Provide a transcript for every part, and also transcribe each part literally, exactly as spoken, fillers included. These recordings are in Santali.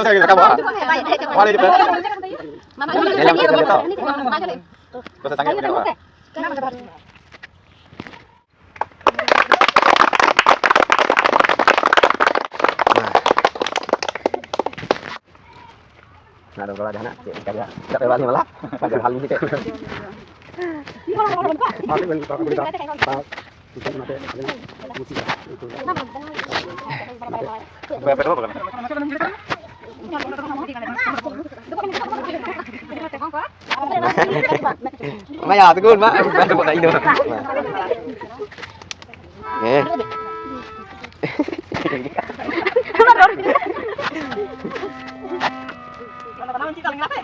ᱛᱚ ᱥᱟᱸᱜᱮ ᱜᱮ ᱨᱟᱠᱟᱵᱚᱜᱼᱟ᱾ ᱚᱱᱟ ᱤᱫᱤ ᱠᱟᱛᱮ ᱧᱮᱞ ᱧᱟᱢ ᱠᱮᱫ ᱜᱮᱭᱟ ᱛᱚ᱾ ᱛᱚ ᱥᱮ ᱥᱟᱸᱜᱮ ᱜᱮ ᱧᱮᱞᱚᱜᱼᱟ᱾ ᱚᱱᱟ ᱫᱚ ᱜᱚᱲᱟ ᱡᱟᱦᱟᱱᱟᱜ ᱪᱮᱫ ᱞᱮᱠᱟ ᱜᱮ ᱦᱟᱸᱜ᱾ ᱪᱮᱫᱟᱜ ᱯᱮ ᱵᱟᱞᱮ ᱵᱟᱞᱟ? ᱵᱟᱝ ᱵᱷᱟᱞ ᱵᱩᱡᱷᱟᱹᱣ ᱛᱮ᱾ ᱵᱟᱯᱮ ᱮᱦᱚᱵ ᱟᱠᱟᱱᱟ? ᱚᱱᱟ ᱭᱟ, ᱛᱤᱸᱜᱩᱱ ᱢᱟ᱾ ᱵᱟᱝ ᱛᱤᱸᱜᱩᱱᱟ, ᱤᱧ ᱫᱚ᱾ ᱦᱮᱸ᱾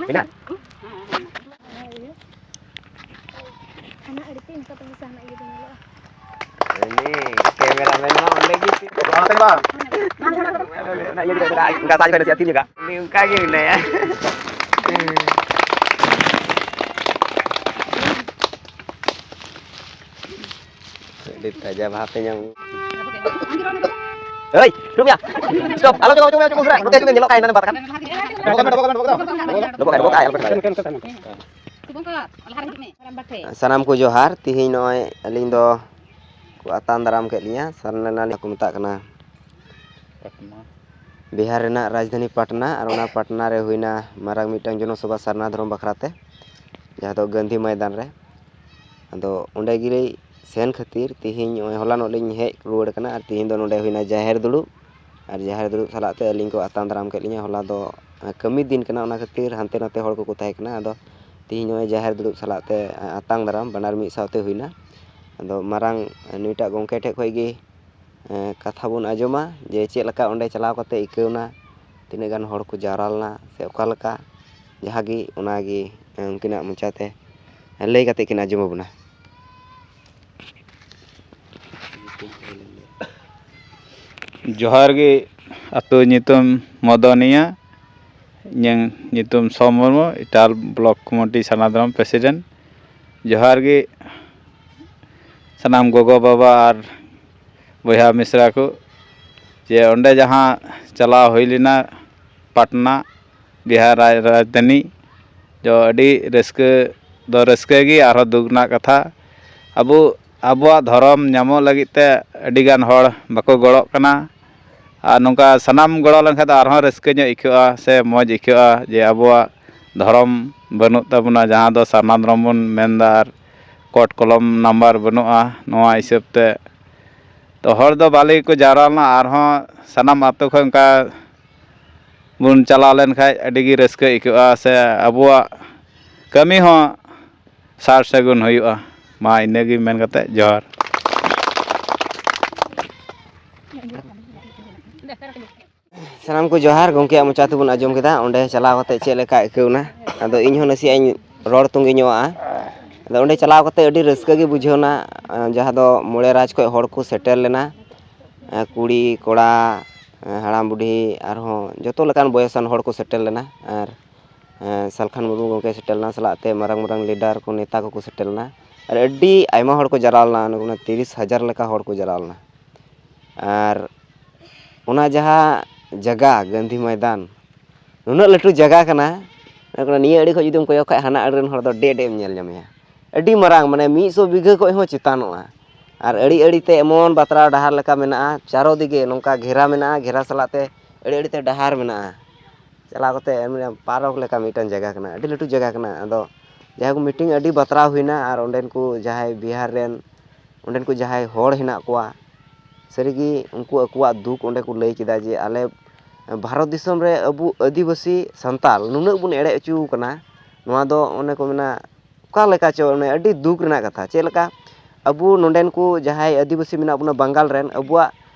ᱢᱮᱱᱟᱜ? ᱦᱟᱱᱟ ᱟᱹᱰᱤ ᱛᱮ ᱤᱱᱠᱟ ᱛᱚᱵᱮ ᱥᱮ ᱦᱟᱱᱟ ᱤᱭᱟᱹ ᱫᱚ ᱧᱮᱞᱚᱜᱼᱟ᱾ ᱩᱱᱤ ᱠᱮᱢᱮᱨᱟ ᱢᱮᱱ ᱢᱟ ᱚᱸᱰᱮ ᱜᱮ ᱛᱤᱸᱜᱩ᱾ ᱚᱱᱟ ᱤᱭᱟᱹ ᱨᱮ ᱚᱱᱠᱟ ᱥᱟᱡᱽ ᱵᱮᱱ ᱥᱮ ᱛᱤᱸᱜᱩ ᱠᱟᱜ᱾ ᱩᱱᱤ ᱚᱱᱠᱟ ᱜᱮ ᱢᱮᱱᱟᱭᱟ᱾ ᱟᱹᱰᱤ ᱛᱟᱡᱟ ᱵᱷᱟᱵᱽ ᱛᱮ ᱧᱟᱢ᱾ ᱮᱭ, ᱪᱩᱯ ᱭᱟ᱾ ᱥᱴᱚᱯ, ᱟᱞᱚ ᱪᱚ, ᱪᱚ, ᱪᱚ, ᱩᱥᱟᱹᱨᱟ᱾ ᱱᱚᱛᱮ ᱦᱤᱡᱩᱜ ᱢᱮ, ᱧᱮᱞᱚᱜ ᱠᱟᱱ, ᱮᱱᱟᱝ ᱵᱟᱫ ᱠᱟᱱ᱾ ᱰᱚᱵᱚᱜ ᱠᱟᱜ, ᱰᱚᱵᱚᱜ ᱠᱟᱜ, ᱟᱞᱚ ᱯᱮ ᱥᱟᱰᱮᱭᱟ᱾ ᱥᱟᱱᱟᱢ ᱠᱚ ᱡᱚᱦᱟᱨ᱾ ᱛᱤᱦᱤᱧ ᱱᱚᱜᱼᱚᱭ ᱟᱹᱞᱤᱧ ᱫᱚ ᱠᱚ ᱟᱛᱟᱝ ᱫᱟᱨᱟᱢ ᱠᱮᱫ ᱞᱤᱧᱟ ᱥᱟᱨᱱᱟ ᱠᱚ ᱢᱮᱛᱟᱜ ᱠᱟᱱᱟ ᱯᱟᱴᱱᱟ᱾ ᱵᱤᱦᱟᱨ ᱨᱮᱱᱟᱜ ᱨᱟᱡᱽᱫᱷᱟᱱᱤ ᱯᱟᱴᱱᱟ, ᱟᱨ ᱚᱱᱟ ᱯᱟᱴᱱᱟ ᱨᱮ ᱦᱩᱭᱱᱟ ᱢᱟᱨᱟᱝ ᱢᱤᱫᱴᱟᱝ ᱡᱚᱱᱚᱥᱚᱵᱷᱟ ᱥᱟᱨᱱᱟ ᱫᱷᱚᱨᱚᱢ ᱵᱟᱠᱷᱨᱟ ᱛᱮ, ᱡᱟᱦᱟᱸ ᱫᱚ ᱜᱟᱱᱫᱷᱤ ᱢᱚᱭᱫᱟᱱ ᱨᱮ᱾ ᱟᱫᱚ ᱚᱸᱰᱮ ᱜᱮ ᱥᱮᱱ ᱠᱷᱟᱹᱛᱤᱨ ᱛᱤᱦᱤᱧ ᱱᱚᱜᱼᱚᱭ ᱦᱚᱞᱟᱱᱚᱜ ᱞᱤᱧ ᱦᱮᱡ ᱨᱩᱣᱟᱹᱲ ᱠᱟᱱᱟ, ᱟᱨ ᱛᱤᱦᱤᱧ ᱫᱚ ᱱᱚᱸᱰᱮ ᱦᱩᱭᱱᱟ ᱡᱟᱦᱮᱨ ᱫᱩᱲᱩᱵ᱾ ᱟᱨ ᱡᱟᱦᱮᱨ ᱫᱩᱲᱩᱵ ᱥᱟᱞᱟᱜ ᱛᱮ ᱟᱹᱞᱤᱧ ᱠᱚ ᱟᱛᱟᱝ ᱫᱟᱨᱟᱢ ᱠᱮᱫ ᱞᱤᱧᱟ᱾ ᱦᱚᱞᱟ ᱫᱚ ᱠᱟᱹᱢᱤ ᱫᱤᱱ ᱠᱟᱱᱟ, ᱚᱱᱟ ᱠᱷᱟᱹᱛᱤᱨ ᱦᱟᱱᱛᱮ ᱱᱟᱛᱮ ᱦᱚᱲ ᱠᱚᱠᱚ ᱛᱟᱦᱮᱸ ᱠᱟᱱᱟ᱾ ᱟᱫᱚ ᱛᱤᱦᱤᱧ ᱱᱚᱜᱼᱚᱭ ᱡᱟᱦᱮᱨ ᱫᱩᱲᱩᱵ ᱥᱟᱞᱟᱜ ᱛᱮ ᱟᱛᱟᱝ ᱫᱟᱨᱟᱢ ᱵᱟᱱᱟᱨ ᱢᱤᱫ ᱥᱟᱶᱛᱮ ᱦᱩᱭᱱᱟ᱾ ᱟᱫᱚ ᱢᱟᱨᱟᱝ ᱱᱩᱭᱴᱟᱜ ᱜᱚᱢᱠᱮ ᱴᱷᱮᱡ ᱠᱷᱚᱡ ᱜᱮ ᱠᱟᱛᱷᱟ ᱵᱚᱱ ᱟᱸᱡᱚᱢᱟ ᱡᱮ ᱪᱮᱫ ᱞᱮᱠᱟ ᱚᱸᱰᱮ ᱪᱟᱞᱟᱣ ᱠᱟᱛᱮ ᱟᱹᱭᱠᱟᱹᱣᱱᱟ, ᱛᱤᱱᱟᱹᱜ ᱜᱟᱱ ᱦᱚᱲ ᱠᱚ ᱡᱟᱣᱨᱟ ᱞᱮᱱᱟ ᱥᱮ ᱚᱠᱟ ᱞᱮᱠᱟ, ᱡᱟᱦᱟᱸ ᱜᱮ ᱚᱱᱟ ᱜᱮ ᱩᱱᱠᱤᱱᱟᱜ ᱢᱚᱪᱟ ᱛᱮ ᱞᱟᱹᱭ ᱠᱟᱛᱮ ᱠᱤᱱ ᱟᱸᱡᱚᱢ ᱟᱵᱚᱱᱟ᱾ ᱡᱚᱦᱟᱨ ᱜᱮ᱾ ᱟᱹᱛᱩ ᱧᱩᱛᱩᱢ ᱢᱚᱫᱚᱱᱤᱭᱟ᱾ ᱤᱧᱟᱹᱝ ᱧᱩᱛᱩᱢ ᱥᱚᱢ ᱢᱩᱨᱢᱩ, ᱤᱴᱟᱞ ᱵᱞᱚᱠ ᱠᱚᱢᱤᱴᱤ ᱥᱟᱨᱱᱟ ᱫᱷᱚᱨᱚᱢ ᱯᱨᱮᱥᱤᱰᱮᱱᱴ᱾ ᱡᱚᱦᱟᱨ ᱜᱮ ᱥᱟᱱᱟᱢ ᱜᱚᱜᱚ ᱵᱟᱵᱟ ᱟᱨ ᱵᱚᱭᱦᱟ ᱢᱤᱥᱨᱟ ᱠᱚ, ᱡᱮ ᱚᱸᱰᱮ ᱡᱟᱦᱟᱸ ᱪᱟᱞᱟᱣ ᱦᱩᱭ ᱞᱮᱱᱟ ᱯᱟᱴᱱᱟ, ᱵᱤᱦᱟᱨ ᱨᱟᱡᱽ- ᱨᱟᱡᱽᱫᱷᱟᱱᱤ ᱫᱚ ᱟᱹᱰᱤ ᱨᱟᱹᱥᱠᱟᱹ ᱫᱚ ᱨᱟᱹᱥᱠᱟᱹ ᱜᱮ, ᱟᱨᱦᱚᱸ ᱫᱩᱠ ᱨᱮᱱᱟᱜ ᱠᱟᱛᱷᱟ᱾ ᱟᱵᱚ ᱟᱵᱚᱣᱟᱜ ᱫᱷᱚᱨᱚᱢ ᱧᱟᱢᱚᱜ ᱞᱟᱹᱜᱤᱫ ᱛᱮ ᱟᱹᱰᱤᱜᱟᱱ ᱦᱚᱲ ᱵᱟᱠᱚ ᱜᱚᱲᱚᱜ ᱠᱟᱱᱟ᱾ ᱟᱨ ᱱᱚᱝᱠᱟ ᱥᱟᱱᱟᱢ ᱜᱚᱲᱚ ᱞᱮᱱᱠᱷᱟᱱ ᱫᱚ ᱟᱨᱦᱚᱸ ᱨᱟᱹᱥᱠᱟᱹ ᱧᱚᱜ ᱟᱹᱭᱠᱟᱹᱜᱼᱟ ᱥᱮ ᱢᱚᱡᱽ ᱟᱹᱭᱠᱟᱹᱜᱼᱟ, ᱡᱮ ᱟᱵᱚᱣᱟᱜ ᱫᱷᱚᱨᱚᱢ ᱵᱟᱹᱱᱩᱜ ᱛᱟᱵᱚᱱᱟ, ᱡᱟᱦᱟᱸ ᱫᱚ ᱥᱟᱨᱱᱟ ᱫᱷᱚᱨᱚᱢ ᱵᱚᱱ ᱢᱮᱱᱫᱟ, ᱟᱨ ᱠᱳᱰ ᱠᱚᱞᱚᱢ ᱱᱟᱢᱵᱟᱨ ᱵᱟᱹᱱᱩᱜᱼᱟ᱾ ᱱᱚᱣᱟ ᱦᱤᱥᱟᱹᱵ ᱛᱮ ᱛᱚ ᱦᱚᱲ ᱫᱚ ᱵᱷᱟᱞᱮ ᱜᱮᱠᱚ ᱡᱟᱣᱨᱟ ᱞᱮᱱᱟ᱾ ᱟᱨᱦᱚᱸ ᱥᱟᱱᱟᱢ ᱟᱹᱛᱩ ᱠᱷᱚᱱ ᱚᱱᱠᱟ ᱵᱚᱱ ᱪᱟᱞᱟᱣ ᱞᱮᱱᱠᱷᱟᱡ ᱟᱹᱰᱤ ᱜᱮ ᱨᱟᱹᱥᱠᱟᱹ ᱟᱹᱭᱠᱟᱹᱜᱼᱟ ᱥᱮ ᱟᱵᱚᱣᱟᱜ ᱠᱟᱹᱢᱤ ᱦᱚᱸ ᱥᱟᱨ ᱥᱟᱹᱜᱩᱱ ᱦᱩᱭᱩᱜᱼᱟ᱾ ᱢᱟ ᱤᱱᱟᱹᱜᱮ ᱢᱮᱱ ᱠᱟᱛᱮ ᱡᱚᱦᱟᱨ᱾ ᱥᱟᱱᱟᱢ ᱠᱚ ᱡᱚᱦᱟᱨ᱾ ᱜᱚᱢᱠᱮᱭᱟᱜ ᱢᱚᱪᱟ ᱛᱮᱵᱚᱱ ᱟᱸᱡᱚᱢ ᱠᱮᱫᱟ ᱚᱸᱰᱮ ᱪᱟᱞᱟᱣ ᱠᱟᱛᱮ ᱪᱮᱫ ᱞᱮᱠᱟ ᱟᱹᱭᱠᱟᱹᱣ ᱮᱱᱟ᱾ ᱟᱫᱚ ᱤᱧ ᱦᱚᱸ ᱱᱟᱥᱮᱭᱟᱜ ᱤᱧ ᱨᱚᱲ ᱛᱚᱸᱜᱮ ᱧᱚᱜᱼᱟ᱾ ᱟᱫᱚ ᱚᱸᱰᱮ ᱪᱟᱞᱟᱣ ᱠᱟᱛᱮ ᱟᱹᱰᱤ ᱨᱟᱹᱥᱠᱟᱹ ᱜᱮ ᱵᱩᱡᱷᱟᱹᱣ ᱮᱱᱟ, ᱡᱟᱦᱟᱸ ᱫᱚ ᱢᱚᱬᱮ ᱨᱟᱡᱽ ᱠᱷᱚᱱ ᱦᱚᱲ ᱠᱚ ᱥᱮᱴᱮᱨ ᱞᱮᱱᱟ, ᱠᱩᱲᱤ ᱠᱚᱲᱟ, ᱦᱟᱲᱟᱢ ᱵᱩᱰᱷᱤ, ᱟᱨᱦᱚᱸ ᱡᱚᱛᱚ ᱞᱮᱠᱟᱱ ᱵᱚᱭᱮᱥᱟᱱ ᱦᱚᱲ ᱠᱚ ᱥᱮᱴᱮᱨ ᱞᱮᱱᱟ᱾ ᱟᱨ ᱥᱟᱞᱠᱷᱟᱱ ᱢᱩᱨᱢᱩ ᱜᱚᱢᱠᱮ ᱥᱮᱴᱮᱨ ᱞᱮᱱᱟ, ᱥᱟᱞᱟᱜ ᱛᱮ ᱢᱟᱨᱟᱝ ᱢᱟᱨᱟᱝ ᱞᱤᱰᱟᱨ ᱠᱚ, ᱱᱮᱛᱟ ᱠᱚᱠᱚ ᱥᱮᱴᱮᱨ ᱞᱮᱱᱟ᱾ ᱟᱨ ᱟᱹᱰᱤ ᱟᱭᱢᱟ ᱦᱚᱲ ᱠᱚ ᱡᱟᱣᱨᱟ ᱞᱮᱱᱟ, ᱚᱱᱟ ᱛᱤᱨᱤᱥ ᱦᱟᱡᱟᱨ ᱞᱮᱠᱟ ᱦᱚᱲ ᱠᱚ ᱡᱟᱣᱨᱟ ᱞᱮᱱᱟ᱾ ᱟᱨ ᱚᱱᱟ ᱡᱟᱦᱟᱸ ᱡᱟᱭᱜᱟ ᱜᱟᱱᱫᱷᱤ ᱢᱚᱭᱫᱟᱱ, ᱱᱩᱱᱟᱹᱜ ᱞᱟᱹᱴᱩ ᱡᱟᱭᱜᱟ ᱠᱟᱱᱟ, ᱱᱤᱭᱟᱹ ᱟᱹᱲᱤ ᱠᱷᱚᱱ ᱡᱩᱫᱤᱢ ᱠᱚᱭᱚᱜ ᱠᱷᱟᱱ, ᱦᱟᱱᱟ ᱟᱹᱲᱤ ᱨᱮᱱ ᱦᱚᱲ ᱫᱚ ᱰᱮ ᱰᱮ ᱮᱢ ᱧᱮᱞ ᱧᱟᱢᱮᱭᱟ᱾ ᱟᱹᱰᱤ ᱢᱟᱨᱟᱝ, ᱢᱟᱱᱮ ᱢᱤᱫ ᱥᱚ ᱵᱤᱜᱷᱟᱹ ᱠᱷᱚᱱ ᱦᱚᱸ ᱪᱮᱛᱟᱱᱚᱜᱼᱟ᱾ ᱟᱨ ᱟᱹᱲᱤ ᱟᱹᱲᱤ ᱛᱮ ᱮᱢᱚᱱ ᱵᱟᱛᱨᱟᱣ ᱰᱟᱦᱟᱨ ᱞᱮᱠᱟ ᱢᱮᱱᱟᱜᱼᱟ, ᱪᱟᱨᱚ ᱫᱤᱜᱮ ᱱᱚᱝᱠᱟ ᱜᱷᱮᱨᱟ ᱢᱮᱱᱟᱜᱼᱟ, ᱜᱷᱮᱨᱟ ᱥᱟᱞᱟᱜ ᱛᱮ ᱟᱹᱲᱤ ᱟᱹᱲᱤ ᱛᱮ ᱰᱟᱦᱟᱨ ᱢᱮᱱᱟᱜᱼᱟ᱾ ᱪᱟᱞᱟᱣ ᱠᱟᱛᱮ ᱮᱢ ᱯᱟᱨᱚᱠ ᱞᱮᱠᱟ ᱢᱤᱫᱴᱟᱝ ᱡᱟᱭᱜᱟ ᱠᱟᱱᱟ, ᱟᱹᱰᱤ ᱞᱟᱹᱴᱩ ᱡᱟᱭᱜᱟ ᱠᱟᱱᱟ᱾ ᱟᱫᱚ ᱡᱟᱭᱦᱳᱠ, ᱢᱤᱴᱤᱝ ᱟᱹᱰᱤ ᱵᱟᱛᱨᱟᱣ ᱦᱩᱭᱱᱟ᱾ ᱟᱨ ᱚᱸᱰᱮᱱ ᱠᱚ ᱡᱟᱦᱟᱸᱭ ᱵᱤᱦᱟᱨ ᱨᱮᱱ, ᱚᱸᱰᱮᱱ ᱠᱚ ᱡᱟᱦᱟᱸᱭ ᱦᱚᱲ ᱦᱮᱱᱟᱜ ᱠᱚᱣᱟ, ᱥᱟᱹᱨᱤᱜᱮ ᱩᱱᱠᱩ ᱟᱠᱚᱣᱟᱜ ᱫᱩᱠ ᱚᱸᱰᱮ ᱠᱚ ᱞᱟᱹᱭ ᱠᱮᱫᱟ ᱡᱮ, ᱟᱞᱮ ᱵᱷᱟᱨᱚᱛ ᱫᱤᱥᱚᱢ ᱨᱮ ᱟᱵᱚ ᱟᱹᱫᱤᱵᱟᱹᱥᱤ ᱥᱟᱱᱛᱟᱞ ᱱᱩᱱᱟᱹᱜ ᱵᱚᱱ ᱮᱲᱮ ᱦᱚᱪᱚ ᱠᱟᱱᱟ, ᱱᱚᱣᱟ ᱫᱚ ᱚᱱᱮ ᱠᱚ ᱢᱮᱱᱟ, ᱚᱠᱟ ᱞᱮᱠᱟ ᱪᱚ, ᱚᱱᱮ ᱟᱹᱰᱤ ᱫᱩᱠ ᱨᱮᱱᱟᱜ ᱠᱟᱛᱷᱟ᱾ ᱪᱮᱫ ᱞᱮᱠᱟ ᱟᱵᱚ ᱱᱚᱸᱰᱮᱱ ᱠᱚ ᱡᱟᱦᱟᱸᱭ ᱟᱹᱫᱤᱵᱟᱹᱥᱤ ᱢᱮᱱᱟᱜ ᱵᱚᱱᱟ ᱵᱟᱝᱜᱟᱞ ᱨᱮᱱ, ᱟᱵᱚᱣᱟᱜ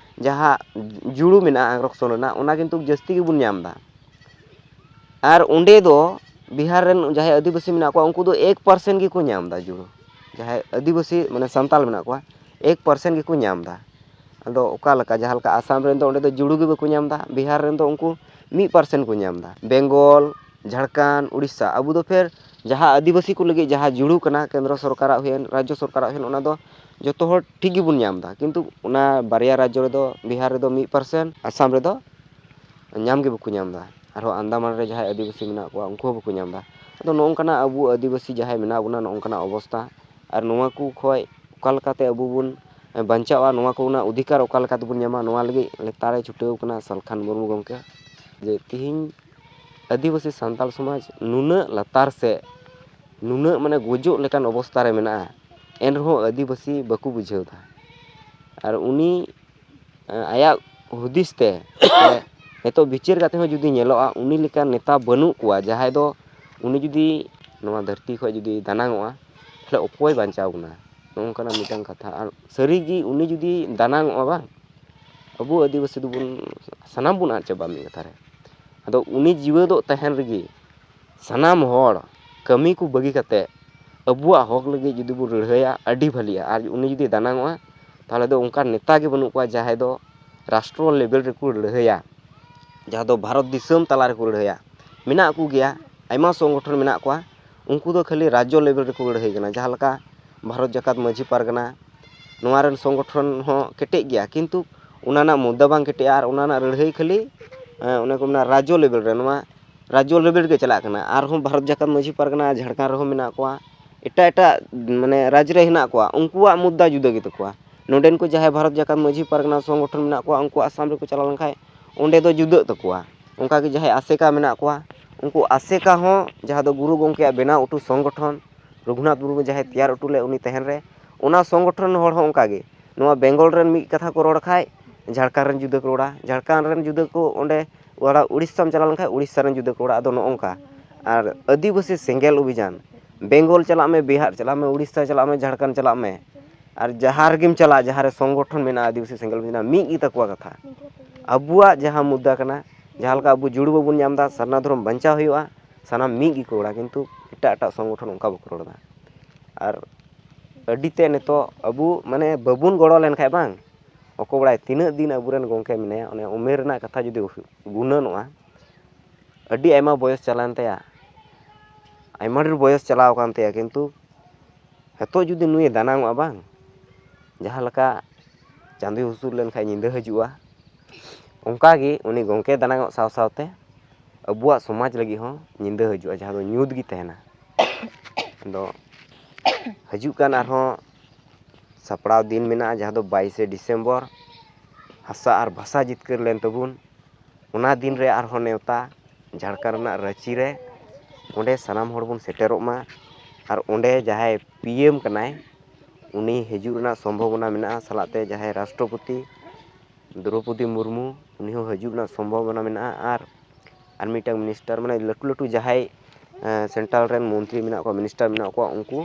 ᱡᱟᱦᱟᱸ ᱡᱩᱲᱩ ᱢᱮᱱᱟᱜᱼᱟ ᱟᱝᱨᱚᱠᱥᱚᱱ ᱨᱮᱱᱟᱜ, ᱚᱱᱟ ᱠᱤᱱᱛᱩ ᱡᱟᱹᱥᱛᱤ ᱜᱮᱵᱚᱱ ᱧᱟᱢ ᱮᱫᱟ᱾ ᱟᱨ ᱚᱸᱰᱮ ᱫᱚ ᱵᱤᱦᱟᱨ ᱨᱮᱱ ᱡᱟᱦᱟᱸᱭ ᱟᱹᱫᱤᱵᱟᱹᱥᱤ ᱢᱮᱱᱟᱜ ᱠᱚᱣᱟ, ᱩᱱᱠᱩ ᱫᱚ ᱮᱠ ᱯᱟᱨᱥᱮᱱᱴ ᱜᱮᱠᱚ ᱧᱟᱢ ᱮᱫᱟ ᱡᱩᱲᱩ᱾ ᱡᱟᱦᱟᱸᱭ ᱟᱹᱫᱤᱵᱟᱹᱥᱤ, ᱢᱟᱱᱮ ᱥᱟᱱᱛᱟᱞ ᱢᱮᱱᱟᱜ ᱠᱚᱣᱟ, ᱮᱠ ᱯᱟᱨᱥᱮᱱᱴ ᱜᱮᱠᱚ ᱧᱟᱢ ᱮᱫᱟ᱾ ᱟᱫᱚ ᱚᱠᱟ ᱞᱮᱠᱟ, ᱡᱟᱦᱟᱸ ᱞᱮᱠᱟ ᱟᱥᱟᱢ ᱨᱮᱱ ᱫᱚ ᱚᱸᱰᱮ ᱫᱚ ᱡᱩᱲᱩ ᱜᱮ ᱵᱟᱠᱚ ᱧᱟᱢ ᱮᱫᱟ, ᱵᱤᱦᱟᱨ ᱨᱮᱱ ᱫᱚ ᱩᱱᱠᱩ ᱢᱤᱫ ᱯᱟᱨᱥᱮᱱᱴ ᱠᱚ ᱧᱟᱢ ᱮᱫᱟ᱾ ᱵᱮᱝᱜᱚᱞ, ᱡᱷᱟᱲᱠᱷᱚᱸᱰ, ᱩᱲᱤᱥᱥᱟ, ᱟᱵᱚ ᱫᱚ ᱯᱷᱮᱨ ᱡᱟᱦᱟᱸ ᱟᱹᱫᱤᱵᱟᱹᱥᱤ ᱠᱚ ᱞᱟᱹᱜᱤᱫ ᱡᱟᱦᱟᱸ ᱡᱩᱲᱩ ᱠᱟᱱᱟ, ᱠᱮᱱᱫᱨᱚ ᱥᱚᱨᱠᱟᱨᱟᱜ ᱦᱩᱭᱮᱱ, ᱨᱟᱡᱽᱡᱚ ᱥᱚᱨᱠᱟᱨᱟᱜ ᱦᱩᱭᱮᱱ, ᱚᱱᱟ ᱫᱚ ᱡᱚᱛᱚ ᱦᱚᱲ ᱴᱷᱤᱠ ᱜᱮᱵᱚᱱ ᱧᱟᱢ ᱮᱫᱟ᱾ ᱠᱤᱱᱛᱩ ᱚᱱᱟ ᱵᱟᱨᱭᱟ ᱨᱟᱡᱽᱡᱚ ᱨᱮᱫᱚ, ᱵᱤᱦᱟᱨ ᱨᱮᱫᱚ ᱢᱤᱫ ᱯᱟᱨᱥᱮᱱᱴ, ᱟᱥᱟᱢ ᱨᱮᱫᱚ ᱧᱟᱢ ᱜᱮ ᱵᱟᱠᱚ ᱧᱟᱢ ᱮᱫᱟ᱾ ᱟᱨᱦᱚᱸ ᱟᱱᱫᱟᱢᱟᱱ ᱨᱮ ᱡᱟᱦᱟᱸᱭ ᱟᱹᱫᱤᱵᱟᱹᱥᱤ ᱢᱮᱱᱟᱜ ᱠᱚᱣᱟ, ᱩᱱᱠᱩ ᱦᱚᱸ ᱵᱟᱠᱚ ᱧᱟᱢ ᱮᱫᱟ᱾ ᱟᱫᱚ ᱱᱚᱜᱼᱚ ᱱᱚᱝᱠᱟᱱᱟᱜ ᱟᱵᱚ ᱟᱹᱫᱤᱵᱟᱹᱥᱤ ᱡᱟᱦᱟᱸᱭ ᱢᱮᱱᱟᱜ ᱵᱚᱱᱟ, ᱱᱚᱜᱼᱚ ᱱᱚᱝᱠᱟᱱᱟᱜ ᱚᱵᱚᱥᱛᱟ᱾ ᱟᱨ ᱱᱚᱣᱟ ᱠᱚ ᱠᱷᱚᱱ ᱚᱠᱟ ᱞᱮᱠᱟᱛᱮ ᱟᱵᱚ ᱵᱚᱱ ᱵᱟᱧᱪᱟᱜᱼᱟ, ᱱᱚᱣᱟ ᱠᱚ ᱨᱮᱱᱟᱜ ᱚᱫᱷᱤᱠᱟᱨ ᱚᱠᱟ ᱞᱮᱠᱟ ᱛᱮᱵᱚᱱ ᱧᱟᱢᱟ, ᱱᱚᱣᱟ ᱞᱟᱹᱜᱤᱫ ᱞᱮᱛᱟᱲ ᱮ ᱪᱷᱩᱴᱟᱹᱣ ᱠᱟᱱᱟ ᱥᱟᱞᱠᱷᱟᱱ ᱢᱩᱨᱢᱩ ᱜᱚᱢᱠᱮ᱾ ᱡᱮ ᱛᱤᱦᱤᱧ ᱟᱹᱫᱤᱵᱟᱹᱥᱤ ᱥᱟᱱᱛᱟᱲ ᱥᱚᱢᱟᱡᱽ ᱱᱩᱱᱟᱹᱜ ᱞᱟᱛᱟᱨ ᱥᱮᱫ, ᱱᱩᱱᱟᱹᱜ ᱢᱟᱱᱮ ᱜᱚᱡᱚᱜ ᱞᱮᱠᱟᱱ ᱚᱵᱚᱥᱛᱟ ᱨᱮ ᱢᱮᱱᱟᱜᱼᱟ, ᱮᱱᱨᱮᱦᱚᱸ ᱟᱹᱫᱤᱵᱟᱹᱥᱤ ᱵᱟᱠᱚ ᱵᱩᱡᱷᱟᱹᱣ ᱮᱫᱟ᱾ ᱟᱨ ᱩᱱᱤ, ᱮᱸ, ᱟᱭᱟᱜ ᱦᱩᱫᱤᱥ ᱛᱮ, ᱥᱮ ᱱᱤᱛᱚᱜ ᱵᱤᱪᱟᱹᱨ ᱠᱟᱛᱮ ᱦᱚᱸ ᱡᱩᱫᱤ ᱧᱮᱞᱚᱜᱼᱟ, ᱩᱱᱤ ᱞᱮᱠᱟᱱ ᱱᱮᱛᱟ ᱵᱟᱹᱱᱩᱜ ᱠᱚᱣᱟ, ᱡᱟᱦᱟᱸᱭ ᱫᱚ ᱩᱱᱤ ᱡᱩᱫᱤ ᱱᱚᱣᱟ ᱫᱷᱟᱹᱨᱛᱤ ᱠᱷᱚᱱ ᱡᱩᱫᱤ ᱫᱟᱱᱟᱝᱚᱜᱼᱟ, ᱛᱟᱦᱚᱞᱮ ᱚᱠᱚᱭ ᱵᱟᱧᱪᱟᱣ ᱵᱚᱱᱟ? ᱱᱚᱜᱼᱚ ᱱᱚᱝᱠᱟᱱᱟᱜ ᱢᱤᱫᱴᱟᱝ ᱠᱟᱛᱷᱟ᱾ ᱟᱨ ᱥᱟᱹᱨᱤᱜᱮ ᱩᱱᱤ ᱡᱩᱫᱤ ᱫᱟᱱᱟᱝᱚᱜᱼᱟ ᱵᱟᱝ, ᱟᱵᱚ ᱟᱹᱫᱤᱵᱟᱹᱥᱤ ᱫᱚᱵᱚᱱ, ᱥᱟᱱᱟᱢ ᱵᱚᱱ ᱟᱫ ᱪᱟᱵᱟᱜᱼᱟ ᱢᱤᱫ ᱠᱟᱛᱷᱟ ᱨᱮ᱾ ᱟᱫᱚ ᱩᱱᱤ ᱡᱤᱣᱮᱫᱚᱜ ᱛᱟᱦᱮᱱ ᱨᱮᱜᱮ ᱥᱟᱱᱟᱢ ᱦᱚᱲ ᱠᱟᱹᱢᱤ ᱠᱚ ᱵᱟᱹᱜᱤ ᱠᱟᱛᱮ ᱟᱵᱚᱣᱟᱜ ᱦᱚᱠ ᱞᱟᱹᱜᱤᱫ ᱡᱩᱫᱤ ᱵᱚᱱ ᱞᱟᱹᱲᱦᱟᱹᱭᱟ, ᱟᱹᱰᱤ ᱵᱷᱟᱹᱞᱤᱜᱼᱟ᱾ ᱟᱨ ᱩᱱᱤ ᱡᱩᱫᱤ ᱫᱟᱱᱟᱝᱚᱜᱼᱟ, ᱛᱟᱦᱚᱞᱮ ᱫᱚ ᱚᱱᱠᱟᱱ ᱱᱮᱛᱟ ᱜᱮ ᱵᱟᱹᱱᱩᱜ ᱠᱚᱣᱟ ᱡᱟᱦᱟᱸᱭ ᱫᱚ ᱨᱟᱥᱴᱨᱚ ᱞᱮᱵᱮᱞ ᱨᱮᱠᱚ ᱞᱟᱹᱲᱦᱟᱹᱭᱟ, ᱡᱟᱦᱟᱸ ᱫᱚ ᱵᱷᱟᱨᱚᱛ ᱫᱤᱥᱚᱢ ᱛᱟᱞᱟ ᱨᱮᱠᱚ ᱞᱟᱹᱲᱦᱟᱹᱭᱟ᱾ ᱢᱮᱱᱟᱜ ᱠᱚᱜᱮᱭᱟ, ᱟᱭᱢᱟ ᱥᱚᱝᱜᱚᱴᱷᱚᱱ ᱢᱮᱱᱟᱜ ᱠᱚᱣᱟ, ᱩᱱᱠᱩ ᱫᱚ ᱠᱷᱟᱹᱞᱤ ᱨᱟᱡᱽᱡᱚ ᱞᱮᱵᱮᱞ ᱨᱮᱠᱚ ᱞᱟᱹᱲᱦᱟᱹᱭ ᱠᱟᱱᱟ᱾ ᱡᱟᱦᱟᱸ ᱞᱮᱠᱟ ᱵᱷᱟᱨᱚᱛ ᱡᱟᱠᱟᱛ ᱢᱟᱹᱡᱷᱤ ᱯᱟᱨᱜᱟᱱᱟ, ᱱᱚᱣᱟ ᱨᱮᱱ ᱥᱚᱝᱜᱚᱴᱷᱚᱱ ᱦᱚᱸ ᱠᱮᱴᱮᱡ ᱜᱮᱭᱟ, ᱠᱤᱱᱛᱩ ᱚᱱᱟ ᱨᱮᱱᱟᱜ ᱢᱩᱫᱽᱫᱟ ᱵᱟᱝ ᱠᱮᱴᱮᱡᱼᱟ᱾ ᱟᱨ ᱚᱱᱟ ᱨᱮᱱᱟᱜ ᱞᱟᱹᱲᱦᱟᱹᱭ ᱠᱷᱟᱹᱞᱤ, ᱮᱸ, ᱚᱱᱮ ᱠᱚ ᱢᱮᱱᱟ ᱨᱟᱡᱽᱡᱚ ᱞᱮᱵᱮᱞ ᱨᱮ, ᱱᱚᱣᱟ ᱨᱟᱡᱽᱡᱚ ᱞᱮᱵᱮᱞ ᱨᱮᱜᱮ ᱪᱟᱞᱟᱜ ᱠᱟᱱᱟ᱾ ᱟᱨᱦᱚᱸ ᱵᱷᱟᱨᱚᱛ ᱡᱟᱠᱟᱛ ᱢᱟᱹᱡᱷᱤ ᱯᱟᱨᱜᱟᱱᱟ ᱡᱷᱟᱲᱠᱷᱚᱸᱰ ᱨᱮᱦᱚᱸ ᱢᱮᱱᱟᱜ ᱠᱚᱣᱟ, ᱮᱴᱟᱜ ᱮᱴᱟᱜ ᱢᱟᱱᱮ ᱨᱟᱡᱽ ᱨᱮ ᱦᱮᱱᱟᱜ ᱠᱚᱣᱟ, ᱩᱱᱠᱩᱣᱟᱜ ᱢᱩᱫᱽᱫᱟ ᱡᱩᱫᱟᱹ ᱜᱮᱛᱟ ᱠᱚᱣᱟ᱾ ᱱᱚᱰᱮᱱ ᱠᱚ ᱡᱟᱦᱟᱸᱭ ᱵᱷᱟᱨᱚᱛ ᱡᱟᱠᱟᱛ ᱢᱟᱹᱡᱷᱤ ᱯᱟᱨᱜᱟᱱᱟ ᱥᱚᱝᱜᱚᱴᱷᱚᱱ ᱢᱮᱱᱟᱜ ᱠᱚᱣᱟ, ᱩᱱᱠᱩ ᱟᱥᱟᱢ ᱨᱮᱠᱚ ᱪᱟᱞᱟᱣ ᱞᱮᱱᱠᱷᱟᱱ ᱚᱸᱰᱮ ᱫᱚ ᱡᱩᱫᱟᱹᱜ ᱛᱟᱠᱚᱣᱟ᱾ ᱚᱱᱠᱟᱜᱮ ᱡᱟᱦᱟᱸᱭ ᱟᱥᱮᱠᱟ ᱢᱮᱱᱟᱜ ᱠᱚᱣᱟ, ᱩᱱᱠᱩ ᱟᱥᱮᱠᱟ ᱦᱚᱸ ᱡᱟᱦᱟᱸ ᱫᱚ ᱜᱩᱨᱩ ᱜᱚᱢᱠᱮᱭᱟᱜ ᱵᱮᱱᱟᱣ ᱦᱚᱴᱚ ᱥᱚᱝᱜᱚᱴᱷᱚᱱ, ᱨᱚᱜᱷᱩᱱᱟᱛᱷ ᱢᱩᱨᱢᱩ ᱡᱟᱦᱟᱸᱭ ᱛᱮᱭᱟᱨ ᱦᱚᱴᱚ ᱞᱮᱫ ᱩᱱᱤ ᱛᱟᱦᱮᱱ ᱨᱮ, ᱚᱱᱟ ᱥᱚᱝᱜᱚᱴᱷᱚᱱ ᱦᱚᱲ ᱦᱚᱸ ᱚᱱᱠᱟᱜᱮ᱾ ᱱᱚᱣᱟ ᱵᱮᱝᱜᱚᱞ ᱨᱮᱱ ᱢᱤᱫ ᱠᱟᱛᱷᱟ ᱠᱚ ᱨᱚᱲ ᱠᱷᱟᱡ ᱡᱷᱟᱲᱠᱷᱚᱸᱰ ᱨᱮᱱ ᱡᱩᱫᱟᱹ ᱠᱚ ᱨᱚᱲᱟ, ᱡᱷᱟᱲᱠᱷᱚᱸᱰ ᱨᱮᱱ ᱡᱩᱫᱟᱹ ᱠᱚ ᱚᱸᱰᱮ ᱚᱲᱟᱜ ᱩᱲᱤᱥᱥᱟᱢ ᱪᱟᱞᱟᱣ ᱞᱮᱱᱠᱷᱟᱡ ᱩᱲᱤᱥᱥᱟ ᱨᱮᱱ ᱡᱩᱫᱟᱹ ᱠᱚ ᱨᱚᱲᱟ᱾ ᱟᱫᱚ ᱱᱚᱜᱼᱚ ᱱᱚᱝᱠᱟ᱾ ᱟᱨ ᱟᱹᱫᱤᱵᱟᱹᱥᱤ ᱥᱮᱸᱜᱮᱞ ᱚᱵᱷᱤᱡᱟᱱ, ᱵᱮᱝᱜᱚᱞ ᱪᱟᱞᱟᱜ ᱢᱮ, ᱵᱤᱦᱟᱨ ᱪᱟᱞᱟᱜ ᱢᱮ, ᱩᱲᱤᱥᱥᱟ ᱪᱟᱞᱟᱜ ᱢᱮ, ᱡᱷᱟᱲᱠᱷᱚᱸᱰ ᱪᱟᱞᱟᱜ ᱢᱮ, ᱟᱨ ᱡᱟᱦᱟᱸ ᱨᱮᱜᱮᱢ ᱪᱟᱞᱟᱜ, ᱡᱟᱦᱟᱸ ᱨᱮ ᱥᱚᱝᱜᱚᱴᱷᱚᱱ ᱢᱮᱱᱟᱜᱼᱟ ᱟᱹᱫᱤᱵᱟᱹᱥᱤ ᱥᱮᱸᱜᱮᱞ ᱚᱵᱷᱤᱡᱟᱱ, ᱢᱤᱫ ᱜᱮᱛᱟ ᱠᱚᱣᱟ ᱠᱟᱛᱷᱟ᱾ ᱟᱵᱚᱣᱟᱜ ᱡᱟᱦᱟᱸ ᱢᱩᱫᱽᱫᱟ ᱠᱟᱱᱟ, ᱡᱟᱦᱟᱸ ᱞᱮᱠᱟ ᱟᱵᱚ ᱡᱩᱲᱩ ᱵᱟᱵᱚᱱ ᱧᱟᱢ ᱮᱫᱟ, ᱥᱟᱨᱱᱟ ᱫᱷᱚᱨᱚᱢ ᱵᱟᱧᱪᱟᱣ ᱦᱩᱭᱩᱜᱼᱟ, ᱥᱟᱱᱟᱢ ᱢᱤᱫ ᱜᱮᱠᱚ ᱨᱚᱲᱟ, ᱠᱤᱱᱛᱩ ᱮᱴᱟᱜ ᱮᱴᱟᱜ ᱥᱚᱝᱜᱚᱴᱷᱚᱱ ᱚᱱᱠᱟ ᱵᱟᱠᱚ ᱨᱚᱲ ᱮᱫᱟ᱾ ᱟᱨ ᱟᱹᱰᱤᱛᱮ ᱱᱤᱛᱚᱜ ᱟᱵᱚ ᱢᱟᱱᱮ ᱵᱟᱵᱚᱱ ᱜᱚᱲᱚ ᱞᱮᱱᱠᱷᱟᱡ ᱵᱟᱝ, ᱚᱠᱚᱭ ᱵᱟᱲᱟᱭ ᱛᱤᱱᱟᱹᱜ ᱫᱤᱱ ᱟᱵᱚᱨᱮᱱ ᱜᱚᱢᱠᱮ ᱢᱮᱱᱟᱭᱟ, ᱚᱱᱮ ᱩᱢᱮᱨ ᱨᱮᱱᱟᱜ ᱠᱟᱛᱷᱟ ᱡᱩᱫᱤ ᱜᱩᱱᱟᱹᱱᱚᱜᱼᱟ, ᱟᱹᱰᱤ ᱟᱭᱢᱟ ᱵᱚᱭᱚᱥ ᱪᱟᱞᱟᱣᱮᱱ ᱛᱟᱭᱟ, ᱟᱭᱢᱟ ᱰᱷᱮᱨ ᱵᱚᱭᱚᱥ ᱪᱟᱞᱟᱣ ᱟᱠᱟᱱ ᱛᱟᱭᱟ, ᱠᱤᱱᱛᱩ ᱱᱤᱛᱚᱜ ᱡᱩᱫᱤ ᱱᱩᱭᱮ ᱫᱟᱱᱟᱝᱚᱜᱼᱟ ᱵᱟᱝ, ᱡᱟᱦᱟᱸ ᱞᱮᱠᱟ ᱪᱟᱸᱫᱚᱭ ᱦᱩᱥᱩᱨ ᱞᱮᱱᱠᱷᱟᱱ ᱧᱤᱫᱟᱹ ᱦᱤᱡᱩᱜᱼᱟ, ᱚᱱᱠᱟᱜᱮ ᱩᱱᱤ ᱜᱚᱢᱠᱮ ᱫᱟᱱᱟᱝᱚᱜ ᱥᱟᱶ ᱥᱟᱶᱛᱮ ᱟᱵᱚᱣᱟᱜ ᱥᱚᱢᱟᱡᱽ ᱞᱟᱹᱜᱤᱫ ᱦᱚᱸ ᱧᱤᱫᱟᱹ ᱦᱤᱡᱩᱜᱼᱟ, ᱡᱟᱦᱟᱸ ᱫᱚ ᱧᱩᱛ ᱜᱮ ᱛᱟᱦᱮᱱᱟ᱾ ᱟᱫᱚ ᱦᱤᱡᱩᱜ ᱠᱟᱱ ᱟᱨᱦᱚᱸ ᱥᱟᱯᱲᱟᱣ ᱫᱤᱱ ᱢᱮᱱᱟᱜᱼᱟ, ᱡᱟᱦᱟᱸ ᱫᱚ ᱵᱟᱭᱤᱥᱮ ᱰᱤᱥᱮᱢᱵᱚᱨ, ᱦᱟᱥᱟ ᱟᱨ ᱵᱷᱟᱥᱟ ᱡᱤᱛᱠᱟᱹᱨ ᱞᱮᱱ ᱛᱟᱵᱚᱱ᱾ ᱚᱱᱟ ᱫᱤᱱ ᱨᱮ ᱟᱨᱦᱚᱸ ᱱᱮᱣᱛᱟ ᱡᱷᱟᱲᱠᱷᱚᱸᱰ ᱨᱮᱱᱟᱜ ᱨᱟᱺᱪᱤ ᱨᱮ, ᱚᱸᱰᱮ ᱥᱟᱱᱟᱢ ᱦᱚᱲ ᱵᱚᱱ ᱥᱮᱴᱮᱨᱚᱜ ᱢᱟ᱾ ᱟᱨ ᱚᱸᱰᱮ ᱡᱟᱦᱟᱸᱭ ᱯᱤ ᱮᱢ ᱠᱟᱱᱟᱭ, ᱩᱱᱤ ᱦᱤᱡᱩᱜ ᱨᱮᱱᱟᱜ ᱥᱚᱢᱵᱷᱚᱵᱚᱱᱟ ᱢᱮᱱᱟᱜᱼᱟ, ᱥᱟᱞᱟᱜ ᱛᱮ ᱡᱟᱦᱟᱸᱭ ᱨᱟᱥᱴᱨᱚᱯᱚᱛᱤ ᱫᱨᱳᱯᱚᱫᱤ ᱢᱩᱨᱢᱩ, ᱩᱱᱤ ᱦᱚᱸ ᱦᱤᱡᱩᱜ ᱨᱮᱱᱟᱜ ᱥᱚᱢᱵᱷᱚᱵᱚᱱᱟ ᱢᱮᱱᱟᱜᱼᱟ᱾ ᱟᱨ, ᱟᱨ ᱢᱤᱫᱴᱟᱝ ᱢᱤᱱᱤᱥᱴᱟᱨ, ᱢᱟᱱᱮ ᱞᱟᱹᱴᱩ ᱞᱟᱹᱴᱩ ᱡᱟᱦᱟᱸᱭ, ᱮᱸ, ᱥᱮᱱᱴᱨᱟᱞ ᱨᱮᱱ ᱢᱚᱱᱛᱨᱤ ᱢᱮᱱᱟᱜ ᱠᱚᱣᱟ, ᱢᱤᱱᱤᱥᱴᱟᱨ ᱢᱮᱱᱟᱜ ᱠᱚᱣᱟ, ᱩᱱᱠᱩ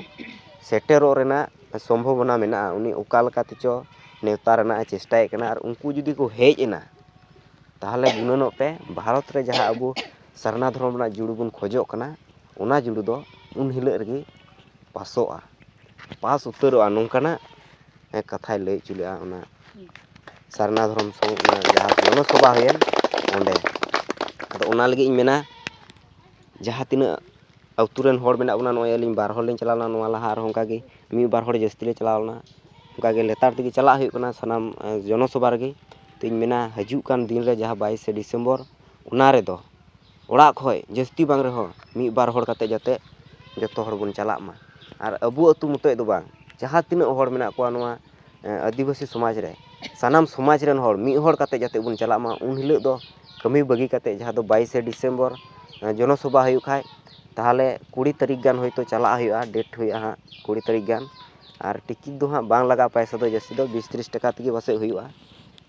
ᱥᱮᱴᱮᱨᱚᱜ ᱨᱮᱱᱟᱜ ᱥᱚᱢᱵᱷᱚᱵᱚᱱᱟ ᱢᱮᱱᱟᱜᱼᱟ᱾ ᱩᱱᱤ ᱚᱠᱟ ᱞᱮᱠᱟ ᱛᱮᱪᱚ ᱱᱮᱣᱛᱟ ᱨᱮᱱᱟᱜ ᱮ ᱪᱮᱥᱴᱟᱭᱮᱫ ᱠᱟᱱᱟ᱾ ᱟᱨ ᱩᱱᱠᱩ ᱡᱩᱫᱤ ᱠᱚ ᱦᱮᱡ ᱮᱱᱟ, ᱛᱟᱦᱚᱞᱮ ᱜᱩᱱᱟᱹᱱᱚᱜ ᱯᱮ, ᱵᱷᱟᱨᱚᱛ ᱨᱮ ᱡᱟᱦᱟᱸ ᱟᱵᱚ ᱥᱟᱨᱱᱟ ᱫᱷᱚᱨᱚᱢ ᱨᱮᱱᱟᱜ ᱡᱩᱲᱩ ᱵᱚᱱ ᱠᱷᱚᱡᱚᱜ ᱠᱟᱱᱟ, ᱚᱱᱟ ᱡᱩᱲᱩ ᱫᱚ ᱩᱱ ᱦᱤᱞᱳᱜ ᱨᱮᱜᱮ ᱯᱟᱥᱚᱜᱼᱟ, ᱯᱟᱥ ᱩᱛᱟᱹᱨᱚᱜᱼᱟ, ᱱᱚᱝᱠᱟᱱᱟᱜ, ᱮ, ᱠᱟᱛᱷᱟᱭ ᱞᱟᱹᱭ ᱦᱚᱪᱚ ᱞᱮᱫᱼᱟ ᱚᱱᱟ ᱥᱟᱨᱱᱟ ᱫᱷᱚᱨᱚᱢ ᱥᱚᱝ-, ᱚᱱᱟ ᱡᱟᱦᱟᱸ ᱡᱚᱱᱚᱥᱚᱵᱷᱟ ᱦᱩᱭᱮᱱ ᱚᱸᱰᱮ᱾ ᱟᱫᱚ ᱚᱱᱟ ᱞᱟᱹᱜᱤᱫ ᱤᱧ ᱢᱮᱱᱟ, ᱡᱟᱦᱟᱸ ᱛᱤᱱᱟᱹᱜ ᱟᱹᱛᱩ ᱨᱮᱱ ᱦᱚᱲ ᱢᱮᱱᱟᱜ ᱵᱚᱱᱟ, ᱱᱚᱜᱼᱚᱭ ᱟᱹᱞᱤᱧ ᱵᱟᱨ ᱦᱚᱲ ᱞᱤᱧ ᱪᱟᱞᱟᱣ ᱞᱮᱱᱟ ᱱᱚᱣᱟ ᱞᱟᱦᱟ, ᱟᱨᱦᱚᱸ ᱚᱱᱠᱟᱜᱮ ᱢᱤᱫ ᱵᱟᱨ ᱦᱚᱲ ᱡᱟᱹᱥᱛᱤ ᱞᱮ ᱪᱟᱞᱟᱣ ᱞᱮᱱᱟ᱾ ᱚᱱᱠᱟᱜᱮ ᱞᱮᱛᱟᱲ ᱛᱮᱜᱮ ᱪᱟᱞᱟᱜ ᱦᱩᱭᱩᱜ ᱠᱟᱱᱟ ᱥᱟᱱᱟᱢ, ᱮ, ᱡᱚᱱᱚᱥᱚᱵᱷᱟ ᱨᱮᱜᱮ᱾ ᱛᱚ ᱤᱧ ᱢᱮᱱᱟ, ᱦᱤᱡᱩᱜ ᱠᱟᱱ ᱫᱤᱱ ᱨᱮ ᱡᱟᱦᱟᱸ ᱵᱟᱭᱤᱥᱮ ᱰᱤᱥᱮᱢᱵᱚᱨ, ᱚᱱᱟ ᱨᱮᱫᱚ ᱚᱲᱟᱜ ᱠᱷᱚᱱ ᱡᱟᱹᱥᱛᱤ ᱵᱟᱝ ᱨᱮᱦᱚᱸ ᱢᱤᱫ ᱵᱟᱨ ᱦᱚᱲ ᱠᱟᱛᱮ ᱡᱟᱛᱮ ᱡᱚᱛᱚ ᱦᱚᱲ ᱵᱚᱱ ᱪᱟᱞᱟᱜ ᱢᱟ᱾ ᱟᱨ ᱟᱵᱚ ᱟᱹᱛᱩ ᱢᱚᱛᱚᱡ ᱫᱚ ᱵᱟᱝ, ᱡᱟᱦᱟᱸ ᱛᱤᱱᱟᱹᱜ ᱦᱚᱲ ᱢᱮᱱᱟᱜ ᱠᱚᱣᱟ ᱱᱚᱣᱟ ᱟᱹᱫᱤᱵᱟᱹᱥᱤ ᱥᱚᱢᱟᱡᱽ ᱨᱮ, ᱥᱟᱱᱟᱢ ᱥᱚᱢᱟᱡᱽ ᱨᱮᱱ ᱦᱚᱲ ᱢᱤᱫ ᱦᱚᱲ ᱠᱟᱛᱮ ᱡᱟᱛᱮ ᱵᱚᱱ ᱪᱟᱞᱟᱜ ᱢᱟ᱾ ᱩᱱ ᱦᱤᱞᱳᱜ ᱫᱚ ᱠᱟᱹᱢᱤ ᱵᱟᱹᱜᱤ ᱠᱟᱛᱮ, ᱡᱟᱦᱟᱸ ᱫᱚ ᱵᱟᱭᱤᱥᱮ ᱰᱤᱥᱮᱢᱵᱚᱨ ᱡᱚᱱᱚᱥᱚᱵᱷᱟ ᱦᱩᱭᱩᱜ ᱠᱷᱟᱡ, ᱛᱟᱦᱚᱞᱮ ᱠᱩᱲᱤ ᱛᱟᱹᱨᱤᱠᱷ ᱜᱟᱱ ᱦᱚᱭᱛᱳ ᱪᱟᱞᱟᱜ ᱦᱩᱭᱩᱜᱼᱟ, ᱰᱮᱴ ᱦᱩᱭᱩᱜᱼᱟ ᱦᱟᱸᱜ ᱠᱩᱲᱤ ᱛᱟᱹᱨᱤᱠᱷ ᱜᱟᱱ᱾ ᱟᱨ ᱴᱤᱠᱤᱴ ᱫᱚ ᱦᱟᱸᱜ ᱵᱟᱝ ᱞᱟᱜᱟᱜᱼᱟ ᱯᱚᱭᱥᱟ ᱫᱚ ᱡᱟᱹᱥᱛᱤ ᱫᱚ, ᱵᱤᱥ ᱛᱤᱨᱤᱥ ᱴᱟᱠᱟ ᱛᱮᱜᱮ ᱯᱟᱥᱮᱡ ᱦᱩᱭᱩᱜᱼᱟ᱾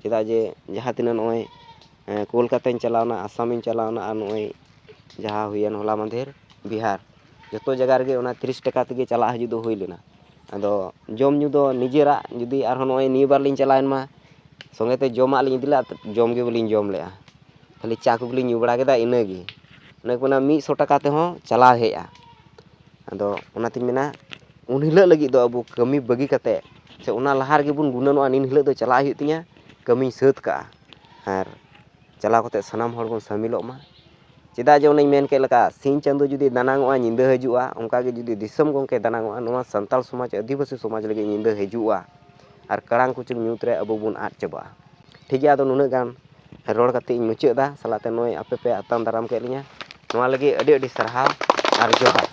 ᱪᱮᱫᱟᱜ ᱡᱮ ᱡᱟᱦᱟᱸ ᱛᱤᱱᱟᱹᱜ ᱱᱚᱜᱼᱚᱭ ᱠᱳᱞᱠᱟᱛᱟᱧ ᱪᱟᱞᱟᱣᱱᱟ, ᱟᱥᱟᱢᱤᱧ ᱪᱟᱞᱟᱣᱱᱟ, ᱟᱨ ᱱᱚᱜᱼᱚᱭ ᱡᱟᱦᱟᱸ ᱦᱩᱭᱮᱱ ᱦᱚᱞᱟ ᱢᱟᱫᱷᱮᱨ ᱵᱤᱦᱟᱨ, ᱡᱚᱛᱚ ᱡᱟᱭᱜᱟ ᱨᱮᱜᱮ ᱚᱱᱟ ᱛᱤᱨᱤᱥ ᱴᱟᱠᱟ ᱛᱮᱜᱮ ᱪᱟᱞᱟᱜ ᱦᱤᱡᱩᱜ ᱫᱚ ᱦᱩᱭ ᱞᱮᱱᱟ᱾ ᱟᱫᱚ ᱡᱚᱢ ᱧᱩ ᱫᱚ ᱱᱤᱡᱮᱨᱟᱜ, ᱡᱩᱫᱤ ᱟᱨᱦᱚᱸ ᱱᱚᱜᱼᱚᱭ ᱱᱤᱭᱟᱹ ᱵᱟᱨ ᱞᱤᱧ ᱪᱟᱞᱟᱣᱮᱱ ᱢᱟ, ᱥᱚᱸᱜᱮ ᱛᱮ ᱡᱚᱢᱟᱜ ᱞᱤᱧ ᱤᱫᱤ ᱞᱮᱫᱼᱟ, ᱡᱚᱢ ᱜᱮ ᱵᱟᱹᱞᱤᱧ ᱡᱚᱢ ᱞᱮᱫᱼᱟ, ᱠᱷᱟᱹᱞᱤ ᱪᱟ ᱠᱚᱜᱮᱞᱤᱧ ᱧᱩ ᱵᱟᱲᱟ ᱠᱮᱫᱟ, ᱤᱱᱟᱹᱜᱮ᱾ ᱚᱱᱮ ᱠᱚ ᱢᱮᱱᱟ ᱢᱤᱫ ᱥᱚ ᱴᱟᱠᱟ ᱛᱮᱦᱚᱸ ᱪᱟᱞᱟᱣ ᱦᱮᱡᱼᱟ᱾ ᱟᱫᱚ ᱚᱱᱟᱛᱤᱧ ᱢᱮᱱᱟ, ᱩᱱ ᱦᱤᱞᱳᱜ ᱞᱟᱹᱜᱤᱫ ᱫᱚ ᱟᱵᱚ ᱠᱟᱹᱢᱤ ᱵᱟᱹᱜᱤ ᱠᱟᱛᱮ, ᱥᱮ ᱚᱱᱟ ᱞᱟᱦᱟ ᱨᱮᱜᱮ ᱵᱚᱱ ᱜᱩᱱᱟᱹᱱᱚᱜᱼᱟ, ᱱᱤᱱ ᱦᱤᱞᱳᱜ ᱫᱚ ᱪᱟᱞᱟᱜ ᱦᱩᱭᱩᱜ ᱛᱤᱧᱟᱹ, ᱠᱟᱹᱢᱤᱧ ᱥᱟᱹᱛ ᱠᱟᱜᱼᱟ, ᱟᱨ ᱪᱟᱞᱟᱣ ᱠᱟᱛᱮ ᱥᱟᱱᱟᱢ ᱦᱚᱲ ᱵᱚᱱ ᱥᱟᱹᱢᱤᱞᱚᱜ ᱢᱟ᱾ ᱪᱮᱫᱟᱜ ᱡᱮ ᱚᱱᱮᱧ ᱢᱮᱱ ᱠᱮᱫ ᱞᱮᱠᱟ, ᱥᱤᱧ ᱪᱟᱸᱫᱚ ᱡᱩᱫᱤ ᱫᱟᱱᱟᱝᱚᱜᱼᱟ, ᱧᱤᱫᱟᱹ ᱦᱤᱡᱩᱜᱼᱟ, ᱚᱱᱠᱟ ᱜᱮ ᱡᱩᱫᱤ ᱫᱤᱥᱚᱢ ᱜᱚᱢᱠᱮ ᱫᱟᱱᱟᱝᱚᱜᱼᱟ, ᱱᱚᱣᱟ ᱥᱟᱱᱛᱟᱲ ᱥᱚᱢᱟᱡᱽ, ᱟᱹᱫᱤᱵᱟᱹᱥᱤ ᱥᱚᱢᱟᱡᱽ ᱞᱟᱹᱜᱤᱫ ᱧᱤᱫᱟᱹ ᱦᱤᱡᱩᱜᱼᱟ, ᱟᱨ ᱠᱟᱲᱟᱝ ᱠᱩᱪᱩᱝ ᱧᱩᱛ ᱨᱮ ᱟᱵᱚ ᱵᱚᱱ ᱟᱫ ᱪᱟᱵᱟᱜᱼᱟ᱾ ᱴᱷᱤᱠ ᱜᱮᱭᱟ, ᱟᱫᱚ ᱱᱩᱱᱟᱹᱜ ᱜᱟᱱ ᱨᱚᱲ ᱠᱟᱛᱮ ᱤᱧ ᱢᱩᱪᱟᱹᱫ ᱮᱫᱟ᱾ ᱥᱟᱞᱟᱜ ᱛᱮ ᱱᱚᱜᱼᱚᱭ ᱟᱯᱮ ᱯᱮ ᱟᱛᱟᱝ ᱫᱟᱨᱟᱢ ᱠᱮᱫ ᱞᱤᱧᱟ, ᱱᱚᱣᱟ ᱞᱟᱹᱜᱤᱫ ᱟᱹᱰᱤ ᱟᱹᱰᱤ ᱥᱟᱨᱦᱟᱣ ᱟᱨ ᱡᱚᱦᱟᱨ᱾